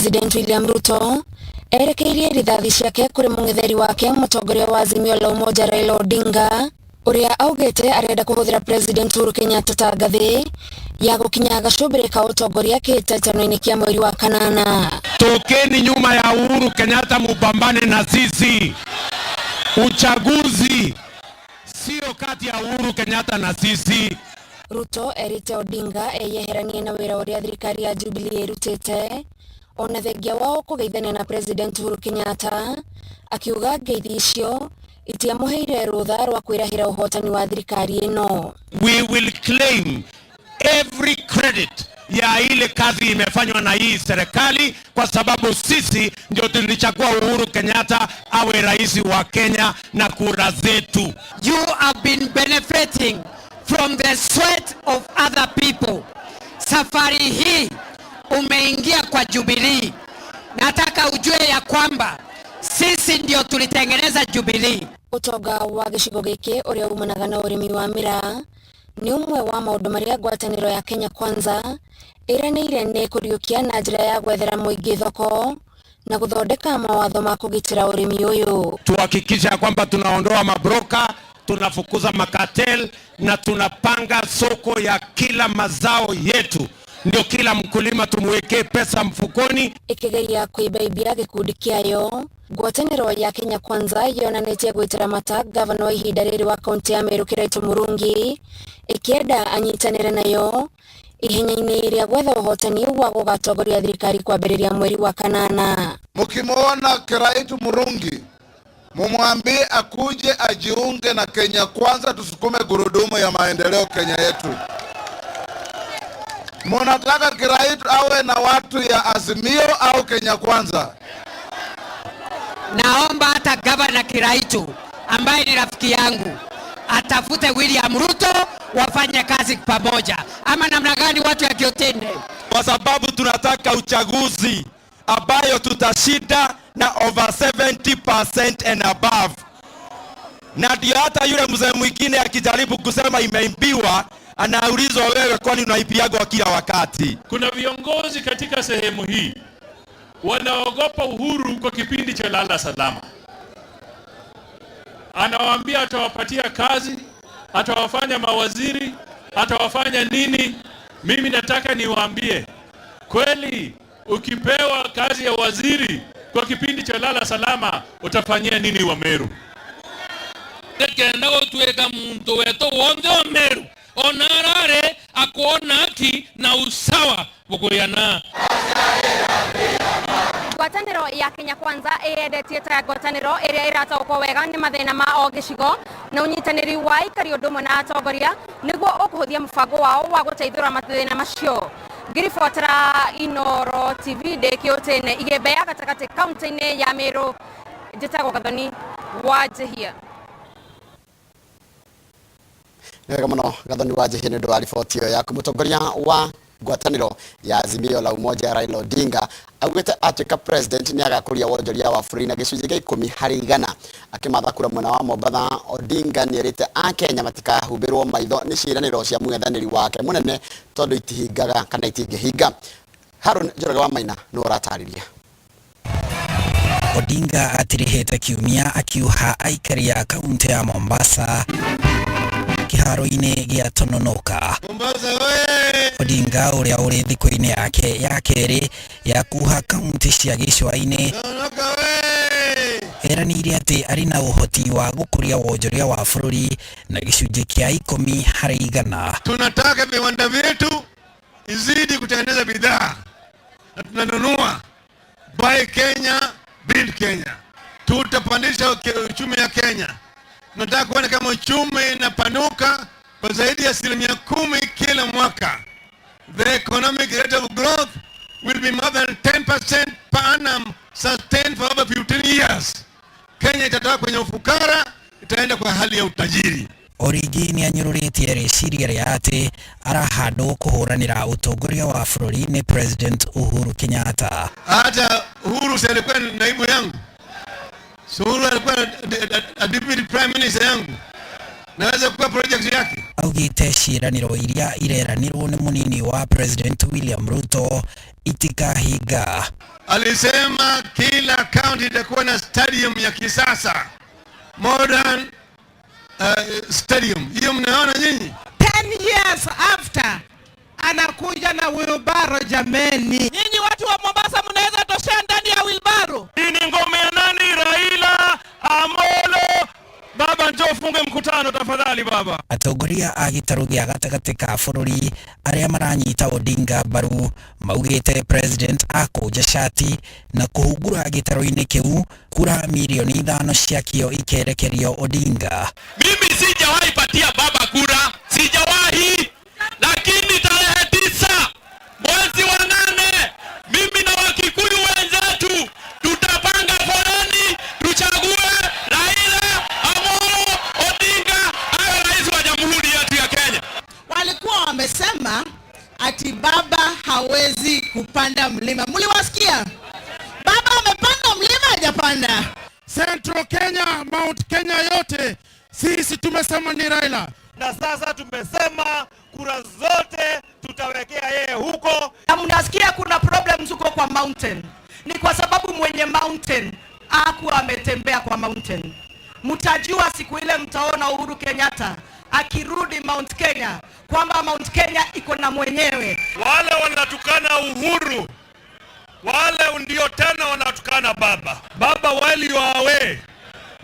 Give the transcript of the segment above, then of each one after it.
President William Ruto erekeirie rithathi ciake kũrĩ mũng'etheri wake, mũtongoria wa Azimio la Umoja Raila Odinga, ũrĩa augĩte arenda kũhũthĩra President Uhuru Kenyatta ta ngathĩ ya gũkinya gacũmbĩrĩ ka ũtongoria kĩhĩtahĩtano-inĩ kĩa mweri wa kanana. Tokeni nyuma ya Uhuru Kenyatta, mupambane na sisi. Uchaguzi sio kati ya Uhuru Kenyatta na sisi. Ruto erĩte Odinga eyeheranie na wĩra ũrĩa thirikari ya Jubilee ĩrutĩte, ona thengia wao kũgeithania na President Uhuru Kenyatta, akiuga ngeithi icio itiamũheire rũtha rwa kwĩrahĩra ũhotani wa thirikari ĩno. We will claim every credit ya ile kazi imefanywa na hii serikali, kwa sababu sisi ndio tulichagua Uhuru Kenyatta awe rais wa Kenya na kura zetu. You have been benefiting from the sweat of other people. Safari hii umeingia kwa Jubilee. Nataka ujue ya kwamba sisi ndio tulitengeneza Jubilee. Ũtonga wa gĩcigo gĩkĩ, ũrĩa umanaga na ũrĩmi wa miraa, nĩ ũmwe wa maũndũ marĩa ngwatanĩro ya Kenya Kwanza ĩranĩire nĩ kũriũkia na njĩra ya gwethera mũingĩ thoko na gũthondeka mawatho ma kũgitĩra ũrĩmi ũyũ. Tuhakikisha kwamba tunaondoa mabroka, tunafukuza macartel na tunapanga soko ya kila mazao yetu, ndio kila mkulima tumwekee pesa mfukoni. Ĩkĩgeria kũibaibia gĩkundi kĩayo, ngwatanĩro ya Kenya Kwanza yonanĩtie gwĩtĩra mata gavana wa ihinda rĩrĩ wa kaunti ya Meru Kiraitu Murungi, ĩkĩenda anyitanĩre nayo ihenya-inĩ rĩa gwetha ũhotani wa gũgatongoria thirikari kwambĩrĩria mweri wa kanana. Mkimuona Kiraitu Murungi, mumwambie akuje ajiunge na Kenya Kwanza, tusukume gurudumu ya maendeleo Kenya yetu. Munataka Kiraitu awe na watu ya Azimio au Kenya Kwanza? Naomba hata gavana Kiraitu ambaye ni rafiki yangu atafute William Ruto wafanye kazi pamoja, ama namna gani, watu ya Kiotende? Kwa sababu tunataka uchaguzi ambayo tutashinda na over 70% and above, na ndio hata yule mzee mwingine akijaribu kusema imeibiwa, anaulizwa, "Wewe kwani unaibiagwa kila wakati?" Kuna viongozi katika sehemu hii wanaogopa Uhuru kwa kipindi cha lala salama. Anawaambia atawapatia kazi, atawafanya mawaziri, atawafanya nini. Mimi nataka niwaambie kweli, ukipewa kazi ya waziri kwa kipindi cha lala salama, utafanyia nini wa Meru? Kenda gũtuĩka muntu wetũ wonthe o Meru ona ararĩ akuona haki na usawa gũkũyana. Ngwatanĩro ya Kenya Kwanza ĩyendetie ta ngwatanĩro ĩrĩa ĩrataũkwo wega nĩ mathĩna ma o gĩcigo na ũnyitanĩri wa aikari ũndũ ũmwe na atongoria nĩguo ũkũhũthia mũbango wao wa gũteithũra mathĩna macio. Ngĩribotera Inoro TV ndĩ Kĩũtĩne, Igembe ya gatagatĩ, kaunti-inĩ ya Meru, njĩtagwo Gathoni wa Njĩhia. Nĩ wega mũno, Gathoni wa Njĩhia, nĩ ũndũ wa riboti ĩyo yaku. Mũtongoria wa ngwatanĩro ya Azimio la Umoja Raila Odinga augĩte atuĩka president nĩ agakũria wonjoria wa bũrũri na gĩcunjĩ gĩa 10%. Akĩmatha kura mwena wa Mombatha, Odinga nĩ erĩte akenya matikahumbĩrwo maitho nĩ ciĩranĩro cia mũng'ethanĩri wake mũnene, tondũ itihingaga kana itingĩhinga. Haron Njoroge wa Maina nĩwe ũratarĩria. Odinga atirihĩte kiumia akiuha aikari a kaunti ya Mombasa kĩharo-inĩ gĩa Tononoka. Odinga, ũrĩa ũrĩ thikũ-inĩ yake ya kerĩ ya kuha kaunti cia gĩcũa-inĩ, eranĩire atĩ arĩ na ũhoti wa gũkũria wonjoria wa bũrũri na gĩcunjĩ kĩa 10%. Tunataka viwanda vyetu izidi kutengeneza bidhaa na tunanunua. Buy Kenya, build Kenya. Tutapandisha uchumi ya Kenya. Tunataka kuona kama uchumi inapanuka kwa zaidi ya 10% kila mwaka. The economic rate of growth will be more than 10% per annum, sustained for over 15 years. Kenya itatoka kwenye ufukara, itaenda kwa hali ya utajiri. O rĩngĩ nĩ anyũrũrĩtie rĩciria rĩa atĩ arahandwo kũhũranĩra ũtongoria wa bũrũri nĩ President Uhuru Kenyatta. Hata Uhuru si alikuwa naibu yangu? Si Uhuru alikuwa a deputy prime minister yangu? Naweza kuwa project yake? Augĩte ciĩranĩro iria ireranĩrwo nĩ mũnini wa President William Ruto itikahinga. Alisema kila county itakuwa na stadium ya kisasa, modern stadium. Hiyo mnaona nyinyi? 10 years after anakuja na wheelbarrow jameni. Nyinyi watu wa Mombasa mnaweza toshea ndani ya wheelbarrow? Hii ni ngome ya nani? Raila Amolo. Baba, njoo ufunge mkutano tafadhali baba. Atongoria a gĩtarũ gĩa gatagatĩ ka bũrũri arĩa maranyita Odinga mbaru maugĩte president akũnja cati na kũhungura gĩtarũ-inĩ kĩu kura mirioni 5 ciakĩo ikerekerio Odinga. Mimi sijawahi patia baba kura, sijawahi, lakini tarehe 9 mwezi wa 8 mimi na Wakikuyu wenzetu tutapanga foleni tuchague Raila Amolo Odinga awe rais wa jamhuri yetu ya Kenya. Walikuwa wamesema ati baba hawezi kupanda mlima. Mliwasikia? Baba amepanda mlima, hajapanda? Central Kenya, Mount Kenya yote sisi tumesema ni Raila. Na sasa tumesema kura zote tutawekea yeye huko. Na mnasikia kuna problems huko kwa mountain. Ni kwa sababu mwenye mountain hakuwa ametembea kwa mountain. Mtajua siku ile mtaona Uhuru Kenyatta akirudi Mount Kenya kwamba Mount Kenya iko na mwenyewe. Wale wanatukana Uhuru, wale ndio tena wanatukana baba. Baba while you are away,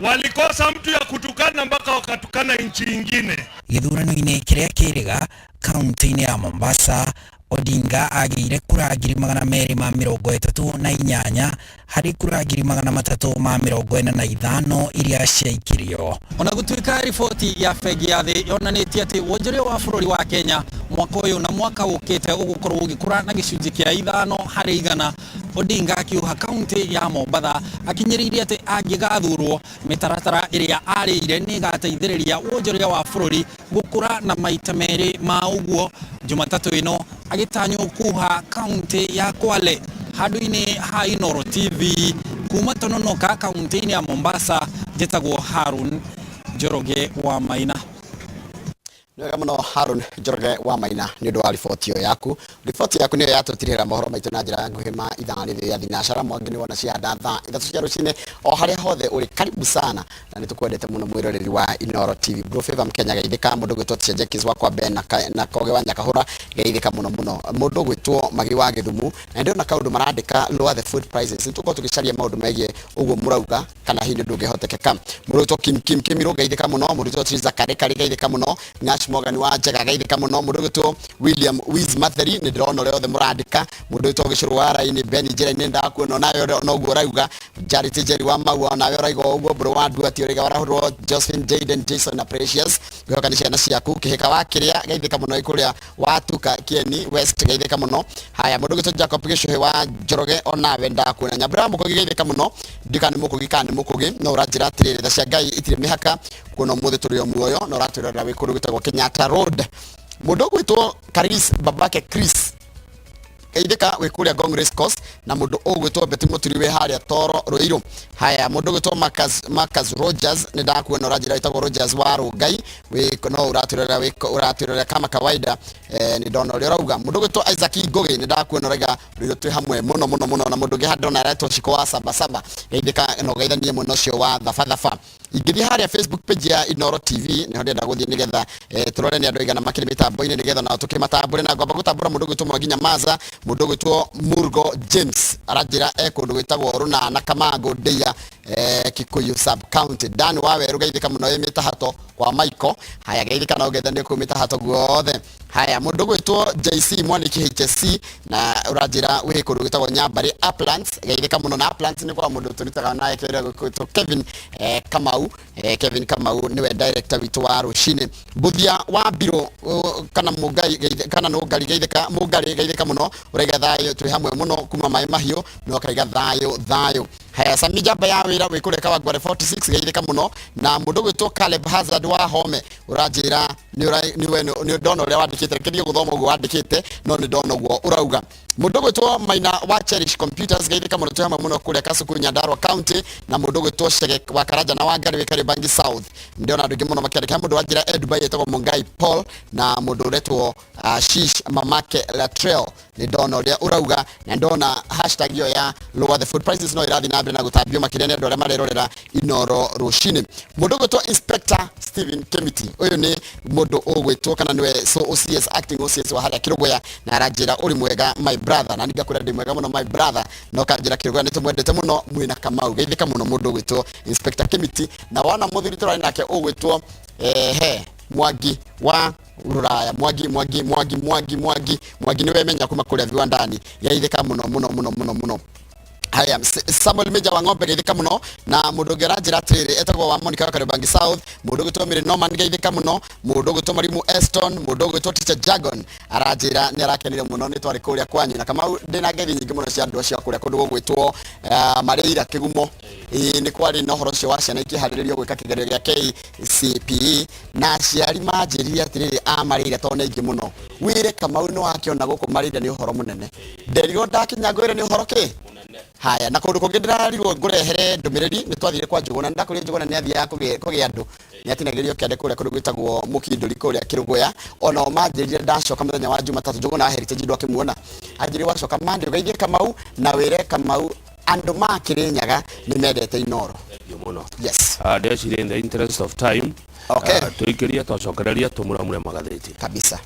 walikosa mtu ya kutukana mpaka wakatukana nchi ingine. Gĩthurano-inĩ kĩrĩa kĩrĩga kaunti-inĩ ya Mombasa, Odinga agĩire kura 238,000 harĩ kura 345,000 iria ciaikirio. Ona gũtuĩka riboti ya bengi ya thĩ yonanĩtie atĩ wonjoria wa bũrũri wa Kenya mwaka ũyũ na mwaka ũkĩte ũgũkorwo ũgĩkũra na gĩcunjĩ kĩa 5%, Odinga akiuha kaunti ya Mombatha akinyĩrĩirie atĩ angĩgathurwo mĩtaratara ĩrĩa arĩire nĩ ĩgateithĩrĩria wonjoria wa bũrũri gũkũra na maita merĩ ma ũguo. Jumatatũ ĩno agĩtanywo kuha kaunti ya Kwale handũ-inĩ ha Inooro TV kuma Tononoka kaunti-inĩ ya Mombasa. Njĩtagwo Harun Njoroge wa Maina. Nĩ wega mũno Harun Njoroge wa Maina nĩ ũndũ wa riboti ĩyo yaku. Riboti yaku nĩyo yatũtirĩra mohoro maitũ na njĩra ya nguhĩ ma ithaa rĩrĩ rĩa thinacara. Mwangi nĩ wona cianda thaa 3 cia rũcinĩ o harĩa hothe ũrĩ, karibu sana na nĩ tũkwendete mũno mwĩroreri wa Inooro TV. Bro Favor Mkenya geithĩka, mũndũ gwĩtwo Tia Jekis wakwa Ben na Koge wa Nyakahũra geithĩka mũno mũno, mũndũ gwĩtwo Magi wa Gĩthumu, na ndĩrona kaũndũ marandĩka lower the food prices. Nĩ tũkorwo tũgĩcaria maũndũ megiĩ ũguo mũrauga kana hihi nĩ ũndũ ũngĩhotekeka. Mũndũ gwĩtwo Kim Kim Kimiro geithĩka mũno, mũndũ gwĩtwo Triza Kare geithĩka mũno, Ngash Morgan wa Njega geithĩka mũno, mũndũ gwĩtwo William Wiz Matheri nĩ ndĩrona ũrĩa othe mũrandĩka, mũndũ gwĩtwo Gĩcũrũ wa Raini Ben njĩra-inĩ ndakuona nawe noguo ũrauga, Charity Jerry wa Maua nawe ũrauga ũguo, Mbũrũ wa Nduati ũrauga warahũrwo, Josephine Jaden Jason na Precious ngĩhoka nĩ ciana ciaku, Kĩhĩka wa Kĩrĩa geithĩka mũno kũrĩa watuka Kieni West geithĩka mũno. Haya, mũndũ gwĩtwo Jacob Gĩcũhĩ wa Njoroge onawe ndakuona, Nyambura wa Mũkũgi geithĩka mũno, ndika nĩ Mũkũgi kana nĩ Mũkũgi, no ũranjĩra atĩrĩrĩ tha cia Ngai itirĩ mĩhaka, kuona ũmũthĩ tũrĩ o muoyo na ũratwĩrorera wĩ kũndũ gwĩtagwo Kenyatta Road. Mũndũ ũgwĩtwo Karis babake Chris geithĩka wĩ kũrĩa Ngong Race Course, na mũndũ ũgwĩtwo Betty Mũturi wĩ harĩa Toro Ruiru. Haya, mũndũ ũgwĩtwo Marcus Rogers nĩ ndakuona ũranjĩra wĩtagwo Rogers wa Rũngai wĩ no ũratwĩrorera wĩ ũratwĩrorera kama kawaida, nĩ ndona ũrĩa ũrauga. Mũndũ ũgwĩtwo Isaac Ngũgĩ nĩ ndakuona ũrauga Ruiru twĩ hamwe mũno mũno mũno, na mũndũ ũngĩ haha ndĩrona aretwo Shiko wa Sabasaba geithĩka na ũgeithanie mwena ũcio wa Thabathaba. Ingĩthiĩ harĩa Facebook page ya Inooro TV nĩho ndĩrenda gũthiĩ nĩgetha tũrore nĩ andũ aigana makĩrĩ mĩtambo-inĩ nĩgetha nao tũkĩmatambũre, na ngwamba gũtambũra mũndũ ũgwĩtwo Mwangi Nyamaza, mũndũ ũgwĩtwo Murgo James aranjĩra e kũndũ gwĩtagwo Rũnana Kamango Ndeia, Kikuyu sub county. Dan wa Weru geithĩka mũno wĩ mĩtahato kwa Michael. Haya, geithĩka na ũgeithanie kũu mĩtahato guothe. Haya, mũndũ ũgwĩtwo JC Mwaniki HSC na ũranjĩra wĩ kũndũ gwĩtagwo Nyambarĩ Uplands, geithĩka mũno na Uplands nĩ kwa mũndũ tũrutaga naye kĩrĩa gwĩtwo Kevin Kamau. Kevin Kamau nĩwe director witũ wa rũcinĩ. Mbuthia wa Mbirũ kana Mũngai kana Nũngari geithĩka, Mũngarĩ geithĩka mũno, ũraiga thayũ twĩ hamwe mũno kuma Maĩ Mahiũ, na ũkaiga thayũ thayũ. Haya, Sami njamba ya wĩra wĩ kũrĩa Kawangware 46, geithĩka mũno. Na mũndũ gwĩtwo Caleb Hazard wa Home, ũranjĩra nĩ ndona ũrĩa wandĩkĩte, reke ndige gũthoma ũguo wandĩkĩte, no nĩ ndona ũguo ũrauga. Mũndũ gwĩtwo Maina wa Cherish Computers, geithĩka mũno, twĩ hamwe mũno kũrĩa Kasuku, Nyandarua County. Na mũndũ gwĩtwo Chege wa Karanja na Wangari wĩ Kariobangi South, ndĩrona andũ aingĩ mũno makĩandĩka. He mũndũ wanjĩra e Dubai etagwo Mungai Paul, na mũndũ ũretwo Shish Mamake Latrell, nĩ ndona ũrĩa ũrauga, na ndona hashtag ĩyo ya lower the food prices no ĩrathiĩ na mbere na gũtambio makĩria nĩ andũ arĩa marerorera Inoro rũcinĩ. Mũndũ ũgwĩtwo Inspector Stephen Kemiti, ũyũ nĩ mũndũ ũgwĩtwo kana nĩwe so OCS, acting OCS wa harĩa Kĩrũgũya, na aranjĩra ũrĩ mwega my brother, na ningakwĩra ndĩ mwega mũno my brother, na ũkanjĩra Kĩrũgũya nĩ tũmwendete mũno mwĩna Kamau, geithĩka mũno mũndũ ũgwĩtwo Inspector Kemiti. Na wona mũthuri tũrarĩ nake ũgwĩtwo ehe Mwangi wa Ruraya, Mwangi Mwangi Mwangi Mwangi Mwangi Mwangi niwe menya kuma kuria viwandani, geithĩka mũno mũno mũno mũno mũno. Haya, Samuel Meja wa ng'ombe, geithĩka mũno. Na mũndũ ũngĩ aranjĩra atĩrĩrĩ, etagwo wa Monica wa Kariobangi South. Mũndũ ũgwĩtwo Mary Norman, geithĩka mũno. Mũndũ ũgwĩtwo Marimu Eston, mũndũ ũgwĩtwo Teacher Jagon aranjĩra nĩ arakenire mũno nĩ twarĩ kũrĩa kwanyu. Na Kamau, ndĩna ngeithi nyingĩ mũno cia andũ acio a kũrĩa kũndũ gũgwĩtwo Marĩira Kĩgumo. Ĩĩ, nĩ kwarĩ na ũhoro ũcio wa ciana ikĩharĩrĩrio gwĩka kĩgerio gĩa KCPE, na aciari manjĩrire atĩrĩrĩ a Marĩira, tondũ nĩ aingĩ mũno, wĩre Kamau nĩ wakĩona gũkũ Marĩira nĩ ũhoro mũnene. Nderirwo ndakinya ngwĩre nĩ ũhoro kĩ. Haya, na kũndũ kũngĩ ndĩrarirwo ngũrehere ndũmĩrĩri, nĩ twathire kwa Njũgũna, nĩ ndakũrire Njũgũna nĩ athiaga kũgĩa andũ, nĩ atinagĩrio kĩande kũrĩa kũndũ gwĩtagwo Mũkindũri kũrĩa Kĩrũgũya. Onao manjĩrire ndacoka mũthenya wa Jumatatũ, Njũgũna wa Heritage ndwakĩmuona, anjĩrire wacoka Monday ũgeithie Kamau na wĩre Kamau andũ ma Kĩrĩnyaga nĩ mendete Inoro. Thank you mũno. Yes. Ndeciria in the interest of time, Okay. Tũikĩrie twacokereria tũmuramure magathĩti. Kabisa.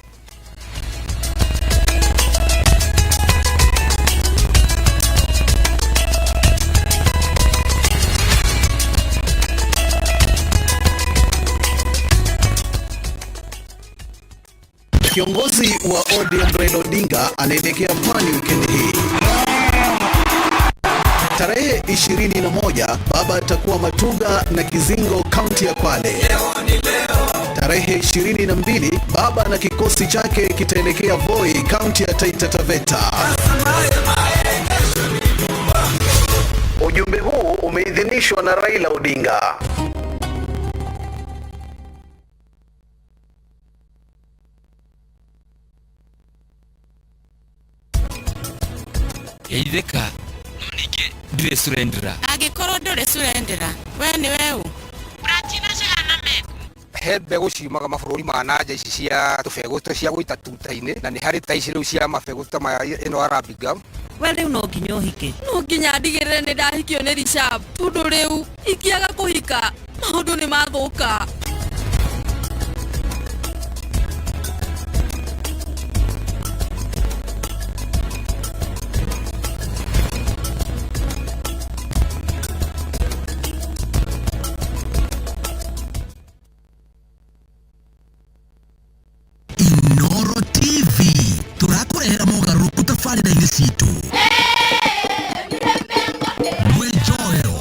Kiongozi wa ODM Raila Odinga anaelekea pwani wikendi hii. Tarehe 21 baba atakuwa Matuga na Kizingo, kaunti ya Kwale. Tarehe 22 baba na kikosi chake kitaelekea Voi, kaunti ya Taita Taveta. Ujumbe huu umeidhinishwa na Raila Odinga. Geithĩka, no ningĩ ndirĩ surendera. Angĩkorwo ndũrĩ surendera, we nĩ weũ? Platina cihana meku. He mbegũ ciumaga mabũrũri ma nanja, ici cia tũbegũ cia gũita tuta-inĩ, na nĩ harĩ ta ici rĩu cia mabegũ ta maya, ĩno Arabica. We rĩu no nginya ũhike. No nginya ndigĩrĩre nĩ ndahikio nĩ Rishab, tondũ rĩu ingĩaga kũhika maũndũ nĩ mathũka. Inoro TV, tũrakũrehera mogarũrũku tabarĩra-inĩ citũ. Mwĩnjoyo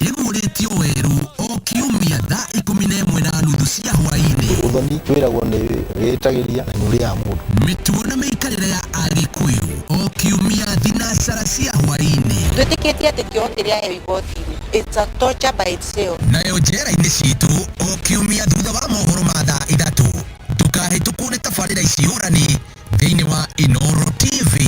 ĩguũrĩtio werũ o kiumia thaa 11:30 cia hwaĩ-inĩ. Ũthoni wĩragwo nĩ wĩtagĩria na nĩ ũrĩaga mũndũ. Mĩtugo na mĩikarĩre ya Agĩkũyũ o kiumia thinacara cia hwaĩ-inĩ. Twĩtĩkĩtie atĩ kĩoho kĩrĩa aheo igoti-inĩ, it's a torture by itself. Nayo njera-inĩ citũ o kiumia thutha wa mohoro ma thaa 3, ndũkahĩtũkwo nĩ tabarĩra ici hũrani thĩinĩ wa Inoro TV.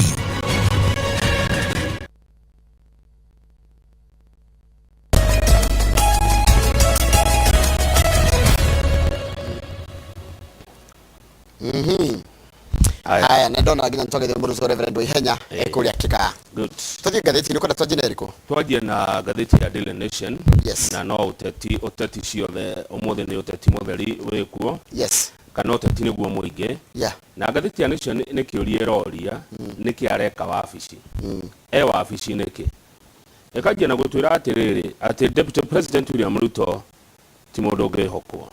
Haya, nĩ ndona nginya nĩtwagethia mũndũ ũcio Reverend Waihenya kũrĩa Kĩgaa. Good. Tũthiĩ ngathĩti-inĩ, ũkwenda twanjie na ĩrĩkũ? Twanjie na ngathĩti ya Daily Nation. Yes. Na no ũteti, ũteti ciothe ũmũthĩ nĩ ũteti mũtheri wĩkuo. Yes. Kana ũteti nĩguo mũingĩ. Yeah. Na ngathĩti ya Nation nĩ kĩũria ĩroria, nĩkĩ areka wabici? E wabici nĩkĩ? Ĩkanjia na gũtwĩra atĩrĩrĩ, atĩ Deputy President William Ruto ti mũndũ ũngĩhokwo.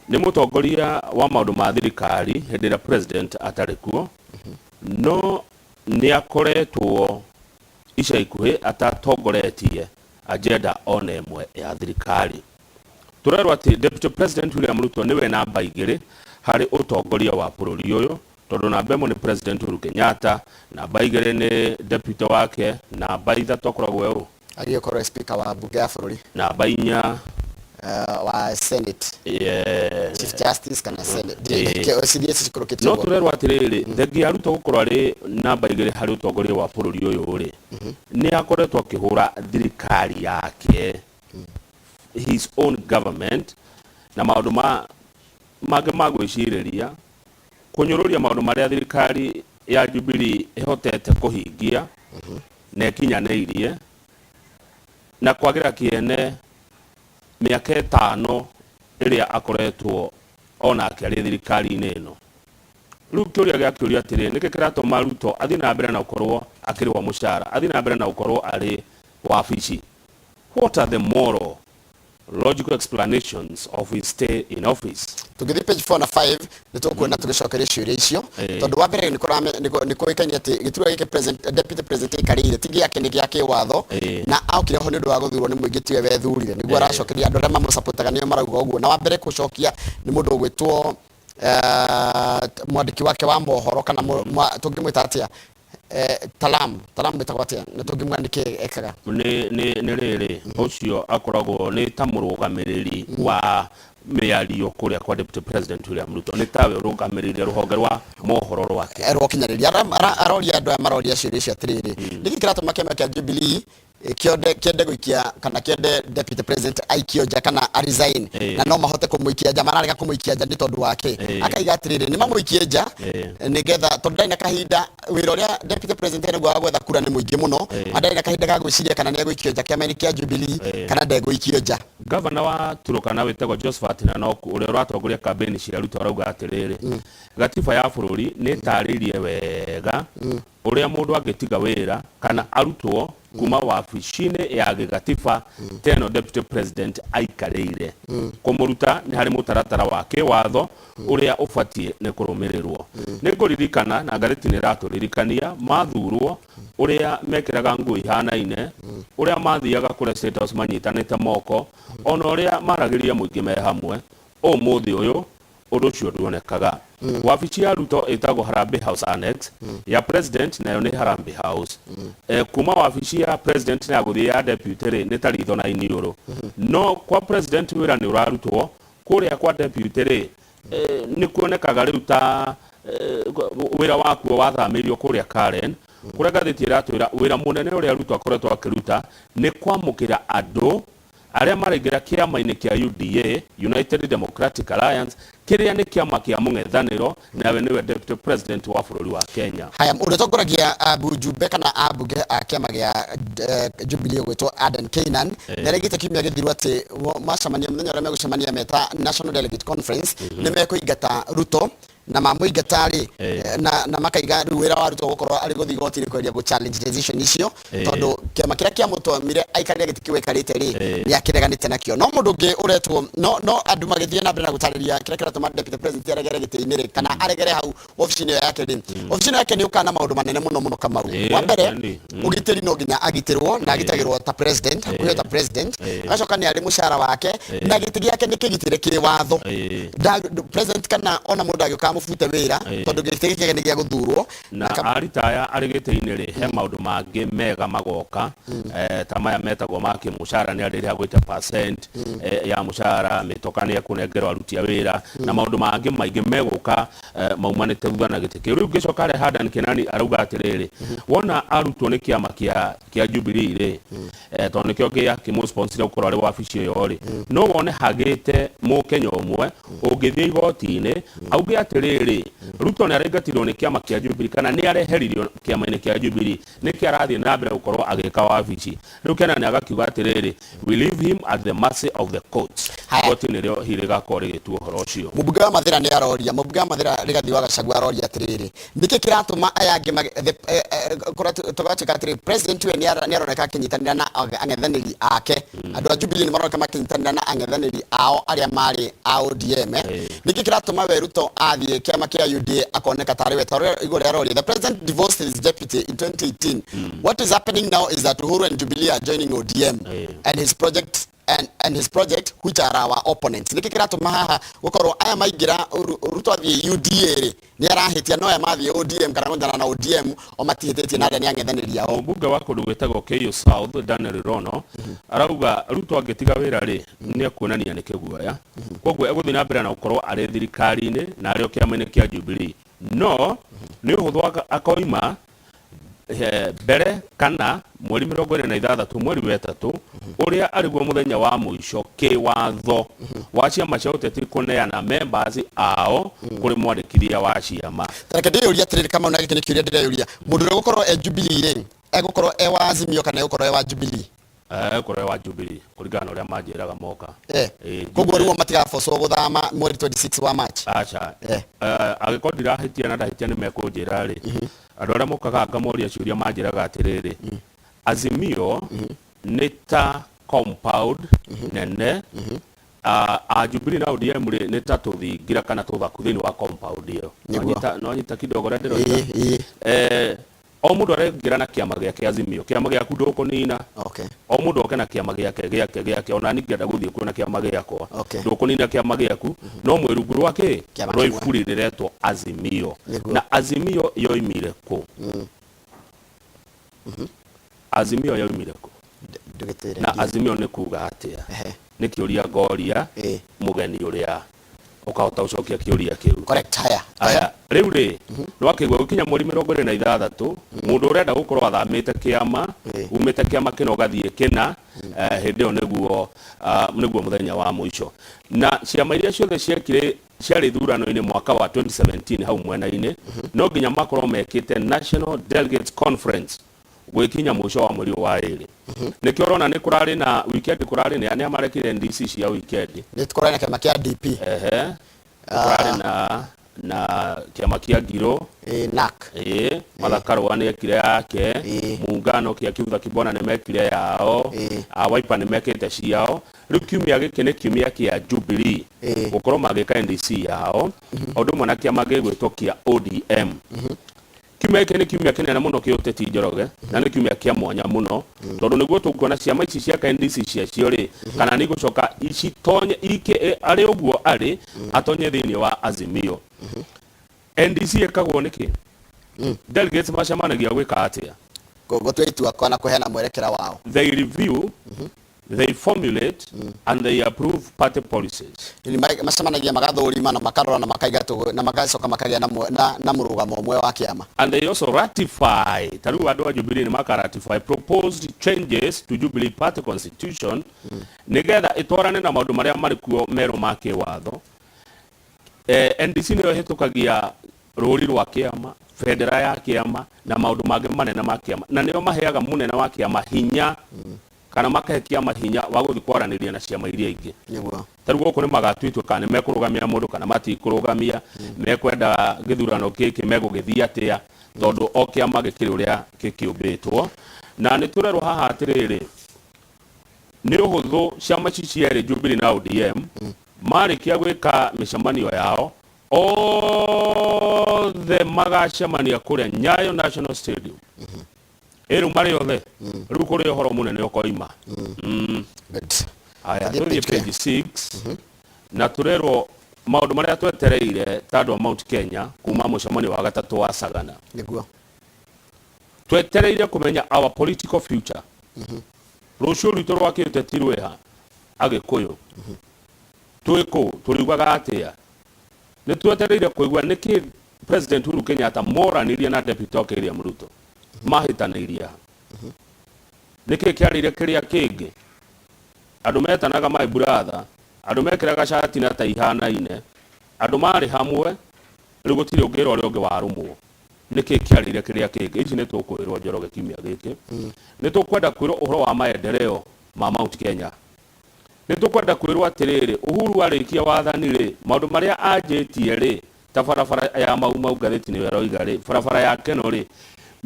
Nĩ mũtongoria wa maũndũ ma thirikari hĩndĩ ĩrĩa president atarĩ kuo, no nĩ akoretwo ica ikuhĩ atatongoretie agenda ona ĩmwe ya thirikari. Tũrerwo atĩ Deputy President William Ruto nĩwe namba 2 harĩ ũtongoria wa bũrũri ũyũ, Tondũ namba ĩmwe nĩ President Uhuru Kenyatta, namba igĩrĩ nĩ deputy wake, namba ithatũ akoragwo e ũ? Agĩgĩkorwo e speaker wa mbunge ya bũrũri. Namba inya wa Senate. Yeah. Chief Justice kana Senate. CDS ciikũrũkĩtio No ũguo. tũrerwo atĩrĩrĩ, thengia ya Ruto gũkorwo arĩ namba igĩrĩ harĩ ũtongoria wa bũrũri ũyũ rĩ, nĩ akoretwo akĩhũra thirikari yake, his own government, na maũndũ ma mangĩ ma gwĩcirĩria, kũnyũrũria maũndũ marĩa thirikari ya Jubilee ĩhotete kũhingia na ĩkinyanĩirie, na kwagĩra kĩene mĩaka ĩtano ĩrĩa akoretwo onake arĩ thirikari-inĩ ĩno. Rĩu kĩũria gĩakĩũrio atĩrĩ, nĩkĩ kĩratũma Ruto athiĩ na mbere na gũkorwo akĩrĩhwo mũcara, athiĩ na mbere na gũkorwo arĩ wabici? What are the moral logical explanations of his stay in office? Tũngĩthiĩ page 4 na 5 nĩ tũkuona tũgĩcokeria ciũria icio, tondũ wa mbere nĩ kũĩkaine atĩ gĩturwa gĩkĩ president, deputy president aikarĩire ti gĩake, nĩ gĩa kĩwatho, na okire ho nĩ ũndũ wa gũthurwo nĩ mũingĩ, tiwe wethurire. Nĩguo aracokeria andũ arĩa mamũcapotaga, nĩo marauga ũguo. Na wa mbere gũcokia nĩ mũndũ ũgwĩtwo mwandĩki wake wa mohoro, kana tũngĩmwĩta atĩa, Talam, Talam ĩtagwo atĩa, na tũngĩmwĩra nĩkĩ ekaga? Nĩ rĩrĩ, ũcio akoragwo nĩ ta mũrũgamĩrĩri wa mĩario kũrĩa kwa Deputy President William Ruto, nĩ tawe ũrũgamĩrĩire rũhonge rwa mohoro rwake. Rwakinyanĩria aroria andũ aya maroria ciũria icio atĩrĩrĩ, nĩkĩ kĩratũma kĩama kĩa Jubilee kĩende gũikia kana kĩende deputy president aikio nja kana a resign? Na no mahote kũmũikia nja, mararega kũmũikia nja nĩ tondũ wake? Akaiga atĩrĩrĩ, nĩ mamũikie nja nĩgetha, tondũ ndarĩ na kahinda, wĩra ũrĩa deputy president ena wa gwetha kura nĩ mũingĩ mũno, na ndarĩ na kahinda ga gwĩciria kana nĩ egũikio nja kĩama-inĩ kĩa Jubilee kana ndegũikio nja. Gavana wa Turukana wĩtagwo Josephat Nanok, ũrĩa ũratongoria kambĩini cia Ruto, arauga atĩrĩrĩ, gatiba ya bũrũri nĩ ĩtarĩirie wega ũrĩa mũndũ angĩtiga wĩra kana arutwo kuma wabici-inĩ ya gĩgatiba ta ĩno deputy president aikarĩire. Kũmũruta nĩ harĩ mũtaratara wa kĩwatho ũrĩa ũbatiĩ nĩ kũrũmĩrĩrwo. Nĩ ngũririkana na ngathĩti nĩ ĩratũririkania mathurwo ũrĩa mekĩraga nguo ihanaine, ũrĩa mathiaga kũrĩa State House manyitanĩte moko, ona ũrĩa maragĩria mũingĩ me hamwe. Ũmũthĩ ũyũ ũndũ ũcio nduonekaga. Wabici ya Ruto ĩtagwo Harambee House Annex, ya president nayo nĩ Harambee House. Kuma wabici ya president na ya gũthiĩ ya deputy rĩ, nĩ ta ritho na iniũrũ. No kwa president wĩra nĩ ũrarutwo, kũrĩa kwa deputy rĩ, nĩ kuonekaga rĩu ta wĩra wakuo wathamĩirio kũrĩa Karen, kũrĩa ngathĩti ĩratwĩra wĩra mũnene ũrĩa Ruto akoretwo akĩruta nĩ kwamũkĩra andũ arĩa maraingĩra kĩama-inĩ kĩa UDA, United Democratic Alliance, kĩrĩa nĩ kĩama kĩa mũng'ethanĩro, nawe nĩwe deputy president wa bũrũri wa Kenya. Haya, ũrĩa ũtongoragia ambunjumbe kana ambunge a kĩama gĩa Jubilee ũgwĩtwo Adan Keynan nĩaregete kiumia gĩthiru atĩ macemania mũthenya ũrĩa megũcemania meta National Delegate Conference nĩ mekũingata Ruto, na mamũingata rĩ, na makaiga rĩu wĩra wa Ruto gũkorwo arĩ gũthiĩ igoti-inĩ kweria gũ challenge decision icio, tondũ kĩama kĩrĩa kĩamũtwamire aikarĩre gĩtĩ kĩu aikarĩte rĩ, nĩ akĩreganĩte nakĩo. No mũndũ ũngĩ ũretwo no andũ magĩthiĩ na mbere na gũtarĩria kĩrĩa kĩratũma deputy president aregere gĩtĩ-inĩ rĩ, kana aregere hau obici-inĩ ĩyo yake rĩ, obici-inĩ yake nĩ ũkaga na maũndũ manene mũno mũno, Kamau. Wa mbere, ũgitĩri no nginya agitĩrwo na agitagĩrwo ta president, hakuhĩ ta president. Agacoka nĩ arĩ mũcara wake na gĩtĩ gĩake nĩ kĩgitĩre kĩwatho. President kana ona mũndũ agĩũka amũbute wĩra, tondũ gĩtĩ gĩkĩ nĩ gĩa gũthurwo. Na aritaya arĩ gĩtĩ-inĩ rĩ, he maũndũ mangĩ mega magoka, ta maya metagwo ma kĩmũcara, nĩ arĩrĩhagwo 80% ya mũcara, mĩtoka nĩ ekũnengerwo aruti a wĩra, na maũndũ mangĩ maingĩ megũka maumanĩte thutha na gĩtĩ kĩu. Rĩu ngĩcoka harĩa Hadan Kenani arauga atĩrĩrĩ, wona arutwo nĩ kĩama kĩa Jubilee rĩ, tondũ nĩkĩo gĩakĩmũsponsire gũkorwo arĩ wabici ĩyo rĩ, no wone hagĩte mũkenya ũmwe ũngĩthiĩ igoti-inĩ auge atĩrĩrĩ, Ruto nĩ araingatirwo nĩ kĩama kĩa Jubilee kana nĩ areheririo kĩama-inĩ kĩa Jubilee, nĩkĩ arathiĩ na mbere gũkorwo agĩka wabici? Rĩu Kenani agakiuga atĩrĩrĩ, we leave him at the mercy of the courts. Haya. Igoti nĩrĩo hihi rĩgakorwo rĩgĩtua ũhoro ũcio. Mũmbunge wa Mathĩra nĩ aroria, mũmbunge wa Mathĩra Rigathi wa Gachagua aroria atĩrĩrĩ, nĩkĩ kĩratũma aya angĩ tũgatuĩka atĩrĩ, president we nĩ aroneka akĩnyitanĩra na ang'ethanĩri ake, andũ a Jubilee nĩ maroneka makĩnyitanĩra na ang'ethanĩri ao arĩa marĩ a ODM. Nĩkĩ kĩratũma we Ruto athiĩ kĩama kĩa UDA akoneka tarĩ we ta ũrĩa igũrũ aroria, the president divorced his deputy in 2018. What is happening now is that Uhuru and Jubilee are joining ODM and his project. and his project which are our opponents. Nĩkĩ kĩratũma haha gũkorwo aya maingĩra Ruto athiĩ UDA rĩ nĩ arahĩtia, no aya mathiĩ ODM kana kũnyitana na ODM o matihĩtĩtie na arĩa nĩ ang'ethanĩri ao? Mũmbunge wa kũndũ gwĩtagwo Keiyo South Daniel Rono arauga Ruto angĩtiga wĩra rĩ, nĩ ekuonania nĩ kĩguoya, koguo egũthiĩ na mbere na gũkorwo arĩ thirikari-inĩ na arĩ o kĩama-inĩ kĩa Jubilee, no nĩ ũhũthũ akoima mbere kana mweri 26 mweri wa ĩtatũ, ũrĩa arĩguo mũthenya wa mũico kĩwatho wa ciama cia ũteti kũneana members ao kũrĩ mwandĩkithia wa ciama. Tareke ndĩyũria atĩrĩrĩ, Kamau, na gĩkĩ nĩ kĩũria ndĩreyũria, mũndũ ũrĩa ũgũkorwo e Jubilee rĩ, egũkorwo e wa Azimio kana egũkorwo e wa Jubilee? Egũkorwo e wa Jubilee kũringana na ũrĩa manjĩraga moka. Koguo rĩu o matigabocwo gũthama mweri 26 wa March? Aca. Angĩkorwo ndirahĩtia na ndahĩtia nĩ mekũnjĩra rĩ, andũ arĩa mokaga ngamoria ciũria manjĩraga atĩrĩrĩ, Azimio nĩ ta compound nene, a Jubilee na ODM rĩ nĩ ta tũthingira kana tũthaku thĩinĩ wa compound ĩyo. Nwanyita kidogo ũrĩa ndĩroiga? O mũndũ araingĩra na kĩama gĩake Azimio, kĩama gĩaku ndũkũnina. O mũndũ oke na kĩama gĩake gĩake gĩake, ona niĩ ngĩenda gũthiĩ kuo na kĩama gĩakwa. Ndũkũnina kĩama gĩaku, no mwĩ rungu rwa kĩ? Kĩama Rwa kĩmwe. iburi rĩretwo Azimio. Na Azimio yoimire kũ? Azimio yoimire kũ? Ndũgĩtwĩre. Na Azimio nĩ kuga atĩa? Nĩ kĩũria ngoria mũgeni ũrĩa ũkahota gũcokia kĩũria kĩu. Correct, haya. Aya, rĩu rĩ, nĩwakĩigua gũkinya mweri 26, mũndũ ũrenda gũkorwo athamĩte kĩama, umĩte kĩama kĩna ũgathiĩ kĩna, hĩndĩ ĩyo nĩguo nĩguo mũthenya wa mũico. Na ciama iria ciothe ciekire ciarĩ ithurano-inĩ mwaka wa 2017 hau mwena-inĩ, no nginya makorwo mekĩte National Delegates Conference gwĩkinya mũico wa mweri ũyũ wa ĩrĩ. Nĩkĩo ũrona nĩ kũrarĩ na weekend, kũrarĩ nĩ nĩa marekire NDC cia weekend. Nĩ kũrarĩ na kĩama kĩa DP. Ehe. Kũrarĩ na kĩama kĩa Ngirũ. NAC. Ĩĩ, Martha Karũa nĩ ekire yake. Muungano kĩa Kivutha Kibwana nĩ mekire yao. A Wiper nĩ mekĩte ciao. Rĩu kiumia gĩkĩ nĩ kiumia kĩa Jubilee gũkorwo magĩka NDC yao. O ũndũ ũmwe na kĩama gĩgwĩtwo kĩa ODM. Kiumia gĩkĩ nĩ kiumia kĩnene mũno kĩũteti, Njoroge, na nĩ kiumia kĩa mwanya mũno tondũ nĩguo tũkuona ciama ici cia NDC ciacio rĩ, kana nĩ igũcoka citonye ike arĩ ũguo arĩ atonye thĩinĩ wa Azimio. NDC ĩkagwo nĩkĩ? Delegates macemanagia gwĩka atĩa? Gũtua itua kana kũheana mwerekera wao. They review, they formulate and they approve party policies. Ni macemanagia magathũrima na makarora na makaiga na magacoka makagĩa na mũrũgamo ũmwe wa kĩama. And they also ratify, ta rĩu andũ a Jubilee nĩ maka ratify proposed changes to Jubilee Party constitution nĩgetha ĩtwarane na maũndũ marĩa marĩ kuo merũ ma kĩwatho. NDC nĩyo ĩhĩtũkagia rũri rwa kĩama, bendera ya kĩama na maũndũ mangĩ manene ma kĩama, na nĩo maheaga mũnene wa kĩama hinya kana makahe kĩama hinya wa gũthiĩ kwaranĩria na ciama iria ingĩ. Ta rĩu gũkũ nĩ magatua itua kana nĩ mekũrũgamia mũndũ kana matikũrũgamia, mekwenda gĩthurano gĩkĩ megũgĩthiĩ atĩa, tondũ o kĩama gĩkĩrĩ ũrĩa gĩkĩũmbĩtwo. Na nĩ tũrerwo haha atĩrĩrĩ, nĩ ũhũthũ ciama ici cierĩ Jubilee na ODM marĩkia gwĩka mĩcemanio yao othe magacemania kũrĩa Nyayo National Stadium. Ĩ rĩu marĩ othe rĩu kũrĩ ũhoro mũnene ũkoima. Aya, Tũthiĩ tũthiĩ page page 6 na tũrerwo maũndũ marĩa twetereire ta andũ a Mount Kenya kuma mũcemanio wa gatatũ wa Sagana. Twetereire kũmenya our political future. Rũciũ rwitũ rwa kĩũteti rwĩha Agĩkũyũ. Twĩ kũ? Tũriugaga atĩa? Nĩ twetereire kũigua nĩkĩ President Uhuru Kenyatta moranirie na Deputy wake William Ruto. Mahĩtanĩirie ha? Nĩkĩ kĩarĩire kĩrĩa kĩngĩ? Andũ metanaga my brother, andũ mekĩraga cati na tai ihanaine, andũ marĩ hamwe, rĩu gũtirĩ ũngĩra ũrĩa ũngĩ warũmwo. Nĩkĩ kĩarĩire kĩrĩa kĩngĩ? Ici nĩ tũkwĩrwo, Njoroge, kiumia gĩkĩ. Nĩ tũkwenda kwĩrwo ũhoro wa maendeleo ma Mount Kenya. Nĩ tũkwenda kwĩrwo atĩrĩrĩ, Uhuru arĩkia wathani rĩ, maũndũ marĩa anjĩtie rĩ, ta barabara ya Mau Mau ngathĩti nĩyo ĩroiga rĩ, barabara ya Keno rĩ,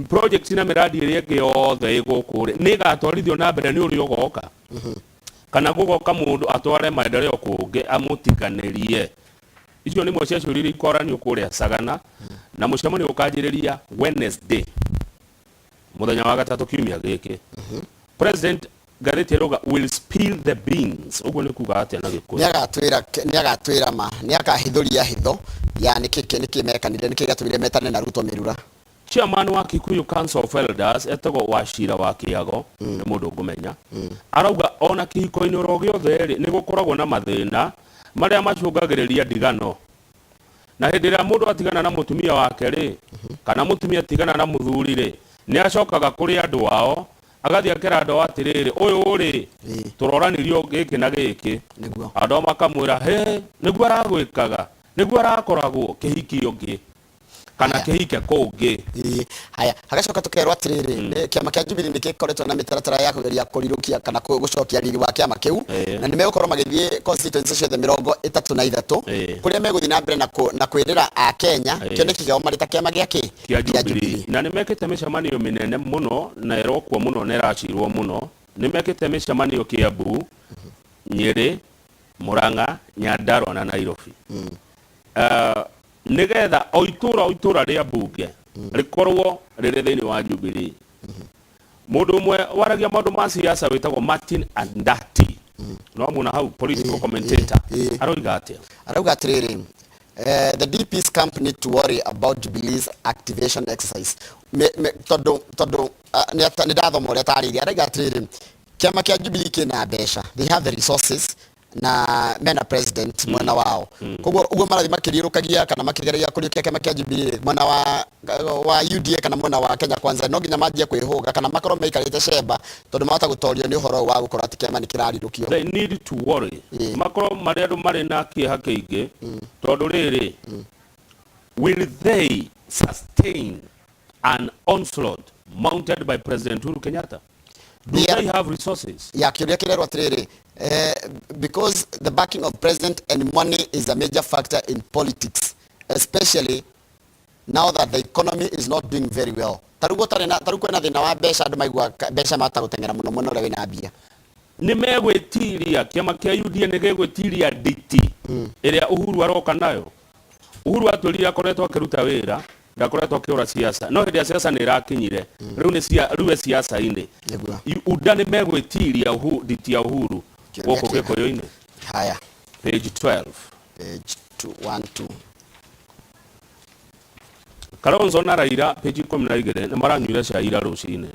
project na mĩradi ĩrĩa ĩngĩ yothe ĩ gũkũ rĩ, nĩ ĩgatwarithio na mbere nĩ ũrĩa ũgoka? Kana gũgoka mũndũ atware maendeleo kũngĩ amũtiganĩrie? Icio nĩ imwe cia ciũria iria ikoranio kũrĩa Sagana, na mũcemanio ũkanjĩrĩria Wednesday, mũthenya wa gatatũ kiumia gĩkĩ. President Ngathĩti ĩrauga will spill the beans, ũguo nĩ kuga atĩa na Gĩkũyũ? Nĩagatwĩra ma, nĩakahithũria hitho ya nĩkĩ nĩkĩ mekanire, nĩkĩ gĩatũmire metane na Ruto mĩrura. Chairman wa Kikuyu Council of Elders etagwo Wachira wa Kĩago, nĩ mũndũ ngũmenya, arauga ona kĩhiko-inĩ oro gĩothe rĩ, nĩ gũkoragwo na mathĩna marĩa macũngagĩrĩria ndigano. Na hĩndĩ ĩrĩa mũndũ atigana na mũtumia wake rĩ, kana mũtumia atigana na mũthuri rĩ, nĩ acokaga kũrĩ andũ ao agathiĩ akera andũ ao atĩrĩrĩ, ũyũ rĩ, tũroranirio gĩkĩ na gĩkĩ. Andũ ao makamwĩra, hĩ, nĩguo aragwĩkaga, nĩguo arakoragwo, kĩhiki ũngĩ kana kĩhike kũngĩ. Ĩĩ, haya hagacoka tũkerwo atĩrĩrĩ, kĩama kĩa Jubilee nĩ gĩkoretwo na mĩtaratara ya kũgeria kũrirũkia kana gũcokia riri wa kĩama kĩu, na nĩ megũkorwo magĩthiĩ constituency ciothe 33, kũrĩa megũthiĩ na mbere na kwĩrĩra Akenya kĩoneki kĩao marĩ ta kĩama gĩa kĩ kĩa Jubilee. Na nĩ mekĩte mĩcemanio mĩnene mũno na ĩrokwo mũno na ĩracirwo mũno. Nĩ mekĩte mĩcemanio Kiambu, Nyĩrĩ, Murang'a, Nyandarua na Nairobi. Nĩgetha o itũra o itũra rĩa mbunge rĩkorwo rĩrĩ thĩinĩ wa Jubilee. Mũndũ ũmwe waragia maũndũ ma siasa wĩtagwo Martin Andati, no muona hau, political commentator, aroiga atĩa? Arauga atĩrĩrĩ, the DP's camp need to worry about Jubilee's activation exercise. Tondũ nĩ ndathoma ũrĩa tarĩirie, arauga atĩrĩrĩ, kĩama kĩa Jubilee kĩna mbeca, they have the resources, na mena president mwena wao, koguo ũguo marathiĩ makĩriũrũkagia kana makĩgeragia kũriũkia kĩama kĩa Jubilee, mwena wa UDA kana mwena wa Kenya Kwanza no nginya manjie kwĩhũga kana makorwo maikarĩte cemba, tondũ mahota gũtorio nĩ ũhoro ũyũ wa gũkorwo atĩ kĩama nĩ kĩrarirũkio. They need to worry, makorwo marĩ andũ marĩ na kĩeha kĩingĩ, tondũ rĩrĩ, will they sustain an onslaught mounted by President Uhuru Kenyatta? Do they have resources? Ya kĩũria kĩrerwo atĩrĩrĩ, because the backing of president and money is a major factor in politics, especially now that the economy is not doing very well. Tarĩu gũtarĩ na, tarĩu kwĩna thĩna wa mbeca, andũ maigua mbeca mahota gũteng'era mũno mwena ũrĩa wĩna mbia. Nĩ megwĩtiria, kĩama kĩa UDA nĩ gĩgwĩtiria nditi ĩrĩa Uhuru aroka nayo. Uhuru atwĩrire akoretwo akĩruta wĩra, ndakoretwo akĩũra siasa, no hĩndĩ ya siasa nĩ ĩrakinyire, rĩu nĩ cia rĩu e siasa-inĩ. UDA nĩ megwĩtiria nditi ya Uhuru gũkũ Gĩkũyũ-inĩ. Haya. Page 12. Page 2, 1, 2. Kalonzo na Raila, page 12, nĩ maranyuire cai ira rũcinĩ.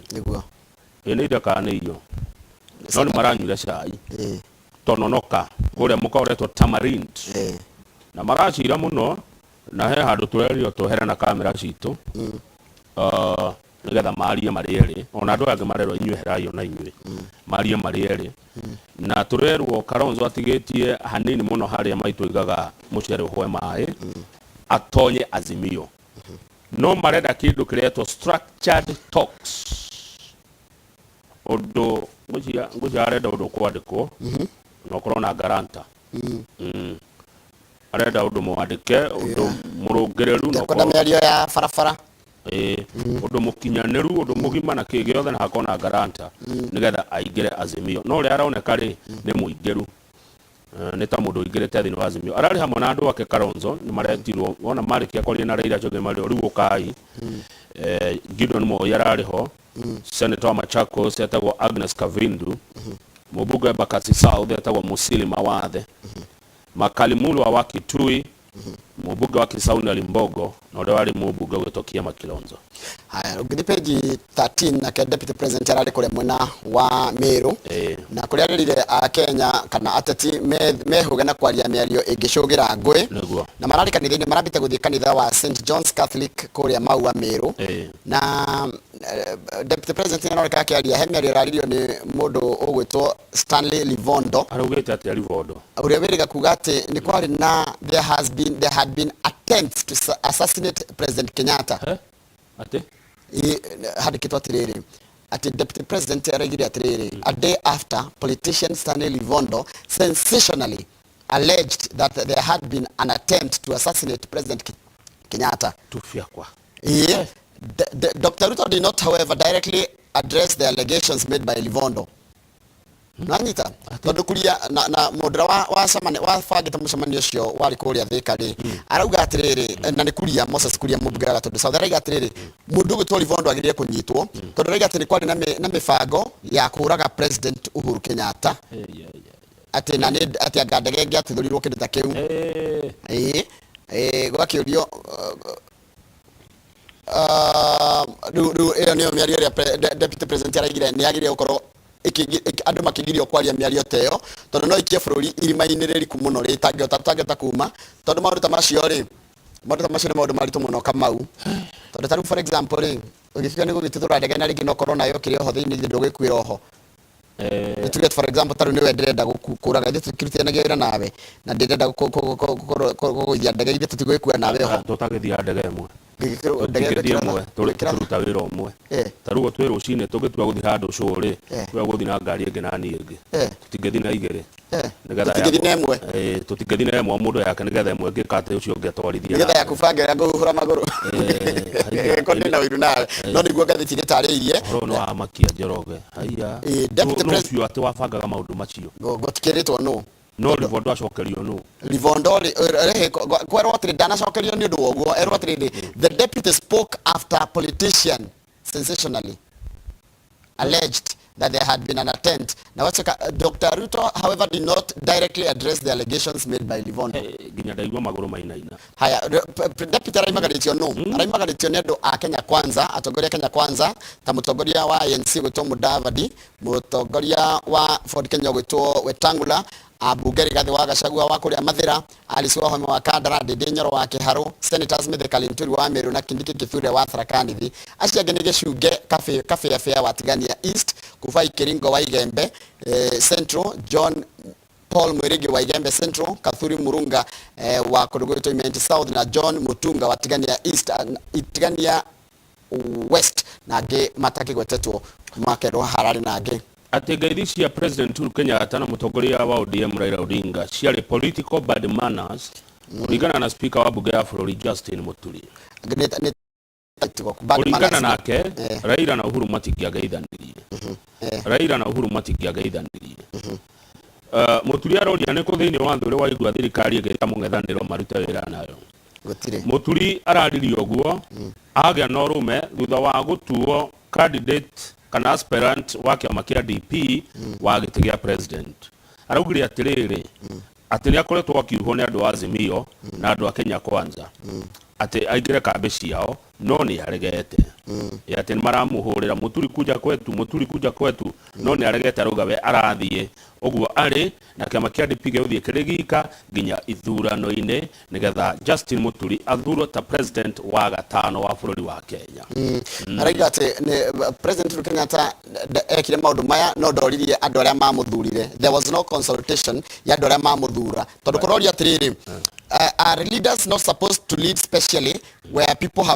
Ĩ nĩ irio kana nĩ irio? No nĩ maranyuire cai. Tononoka kũrĩa mũkoretwo Tamarind. Na maracira mũno, na he handũ tũrerirwo twehere na kamera citũ, nĩgetha marie marĩ erĩ, ona andũ aya angĩ marerwo inyuĩ herai ona inyuĩ marie marĩ erĩ, na tũrerwo Kalonzo atigĩtie hanini mũno harĩa maitũ aigaga mũcere ũhũe maĩ atonye Azimio, no marenda kĩndũ kĩretwo structured talks, ũndũ ngwĩciria arenda ũndũ ũkwandĩkwo na ũkorwo na guarantor. Arenda ũndũ mwandĩke, ũndũ mũrũngĩrĩru na Kwenda mĩario ya barabara. Ĩĩ, ũndũ mũkinyanĩru, ũndũ mũgima na kĩ gĩothe, na hakorwo na guarantor nĩgetha aingĩre Azimio. No ũrĩa aroneka rĩ, nĩ mũingĩru, nĩ ta mũndũ ũingĩrĩte thĩinĩ wa Azimio. Ararĩ hamwe na andũ ake. Kalonzo nĩ maretirwo wona marĩkia kwaria na Raila acio angĩ marĩo rĩu ũkai. Gideon Moi ararĩ ho, Senator wa Machakos etagwo Agnes Kavindu, mũmbunge wa Embakasi South etagwo Musili Mawathe, Makalimulwa wa Kitui, mũmbunge wa Kisauni Limbogo, na ũrĩa warĩ mũmbunge ũgĩtwo Kiama Kilonzo. Haya, ũngĩthiĩ page 13, nake deputy president ararĩ kũrĩa mwena wa Meru, na kũrĩa arĩrire a Kenya kana ateti mehũge na kwaria mĩario ĩngĩcũgĩra ngũĩ. Na mararĩ kanitha-inĩ, marambĩte gũthiĩ kanitha wa St John's Catholic kũrĩa Maua, Meru, na deputy president nĩ aroneka akĩaria, he mĩario ĩraririo nĩ mũndũ ũgwĩtwo Stanley Livondo. Araugĩte atĩa Livondo? Ũrĩa wĩrĩga kuga atĩ nĩ kwarĩ na there had been attempts to assassinate President Kenyatta. Atĩ? Handĩkĩtwo atĩrĩrĩ, atĩ deputy president araigire atĩrĩrĩ, a day after politician Stanley Livondo sensationally alleged that there had been an attempt to assassinate President Kenyatta. Tufiakwa. Yeah. Dr. Ruto did not, however, directly address the allegations made by Livondo. Nanyita tondu Kuria na mũndũ wa cemania wabangĩte mũcemanio ũcio warĩ kũrĩa Thika rĩ, arauga atĩrĩrĩ, na nĩ Kuria, Moses Kuria, mũmbunge wa Gatundu South, arauga atĩrĩrĩ, mũndũ ũgwĩtwo Livondo agĩrĩire kũnyitwo tondũ arauga atĩ nĩ kwarĩ na mĩbango ya kũraga President Uhuru Kenyatta, atĩ na nĩ atĩ anga ndege ĩngĩatuthũrirwo kĩndũ ta kĩu. Ĩĩ ĩĩ, gwakĩũrio rĩu ĩyo nĩyo mĩario ĩrĩa deputy president araigire nĩ yagĩrĩire gũkorwo andũ makĩgirio kwaria mĩario ta ĩyo, tondũ no ikie bũrũri irima-inĩ rĩriku mũno rĩtangĩhota tangĩhota kuma, tondũ maũndũ ta macio rĩ, maũndũ ta macio nĩ maũndũ maritũ mũno, Kamau, tondũ ta rĩu, for example rĩ, ũgĩkiuga nĩ gũgĩtuthũra ndege na rĩngĩ no korwo nayo kĩrĩ oho thĩinĩ, ithuĩ ndũgĩkuĩra oho. Nĩ tuge, for example, ta rĩu nĩwe ndĩrenda kũraga, ithuĩ tũkĩrutithanagia wĩra nawe na ndĩrenda kũgũithia ndege, ithuĩ tũtigũgĩkua nawe oho. Tũtagĩthiaga ndege ĩmwe. Ndege tũtingĩthiĩ ĩmwe, tũruta wĩra ũmwe. Ta rĩu twĩ rũcinĩ tũngĩtua gũthiĩ handũ show rĩ, we gũthiĩ na ngari ĩngĩ na niĩ ĩngĩ, tũtingĩthiĩ na igĩrĩ. Nĩgetha Tũtingĩthiĩ na ĩmwe. Tũtingĩthiĩ na ĩmwe, mũndũ yake, nĩgetha ĩmwe ĩngĩka atĩ ũcio ũngĩ atwarithie. Nĩgetha yaku bange ũrĩa ngũhuhũra magũrũ ko ndĩ na ũiru nawe, no nĩguo ngathĩti ĩgĩtarĩirie. Ũhoro ũyũ nĩ wa makia, Njoroge, haiya. Deputy Nũ ũcio atĩ wabangaga maũndũ macio? Gũtikĩrĩtwo nũ. No Livondo acokerio nũ? Livondo rĩ, kwerwo atĩrĩ ndanacokerio nĩ ũndũ wa ũguo, erwo atĩrĩrĩ, the deputy spoke after politician sensationally alleged that there had been an attempt. Now, what's Dr. Ruto, however, did not directly address the allegations made by Livondo. Nginya ndaigua magũrũ mainaina. Haya, deputy araimagarĩtio nũ? Araimagarĩtio nĩ andũ a Kenya Kwanza, atongoria a Kenya Kwanza, ta mũtongoria wa ANC gwĩtwo Mudavadi, mũtongoria wa Ford Kenya gwĩtwo Wetangula, ambunge Rigathĩ wa Gachagua wa kũrĩa Mathĩra, Alice Wahome wa Kandara, Ndindi Nyoro wa Kĩharũ, Senators Mithika Linturi wa Meru na Kindiki Kithure wa Tharaka Nithi. Acio angĩ nĩ Gĩcunge Kabeabea wa Tigania East, Kubai Kĩringo wa Igembe Central, John Paul Mwirigi wa Igembe Central, Kathuri Murunga wa kũndũ gwĩtwo Imenti South na John Mutunga wa Tigania East, Tigania West, na angĩ matakĩgwetetwo makerwo Harare na angĩ. Atĩ ngeithi cia President Uhuru Kenyatta na mũtongoria wa ODM Raila Odinga ciarĩ political bad manners, kũringana na speaker wa bunge ya bũrũri Justin Muturi. Bad Kũringana manners. nake, Raila na Uhuru matingĩageithanirie. Raila na Uhuru matingĩageithanirie. Muturi aroria nĩ kũ thĩinĩ wa thĩ ũrĩa waigua thirikari ĩgĩta mũng'ethanĩro marute wĩra nayo. Gũtirĩ. Muturi araririe ũguo agĩa na ũrũme thutha wa gũtuo candidate kana aspirant wa kĩama kĩa DP wa gĩtĩ gĩa president. Araugire atĩrĩrĩ, atĩ nĩ akoretwo akiuhwo nĩ andũ a Azimio na andũ a Kenya Kwanza atĩ aingĩre kambĩ ciao, no nĩ aregete. Atĩ nĩ maramũhũrĩra, "Muturi kuja kwetu, Muturi kuja kwetu," no nĩ aregete. Arauga we arathiĩ ũguo arĩ na kĩama kĩa DP gĩgũthiĩ kĩrĩ gika nginya ithurano-inĩ, nĩgetha Justin Muturi athurwo ta president wa gatano wa bũrũri wa Kenya. Arauga atĩ nĩ President Uhuru Kenyatta ekire maũndũ maya no ndoririe andũ arĩa mamũthurire. There was no consultation ya andũ arĩa mamũthura, tondũ kũroria atĩrĩrĩ, are leaders not supposed to lead specially where people have